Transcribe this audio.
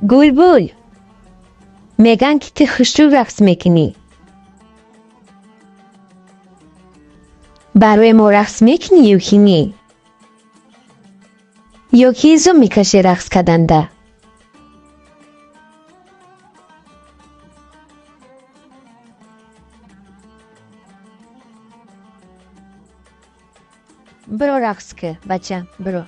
Гулбул, меган, ки ту хушрӯ рақс мекунӣ. Барои мо рақс мекунӣ ё ки не? Ё ки ҳезум мекашӣ рақс карданда? Биро, рақс кӣ, бача, биро.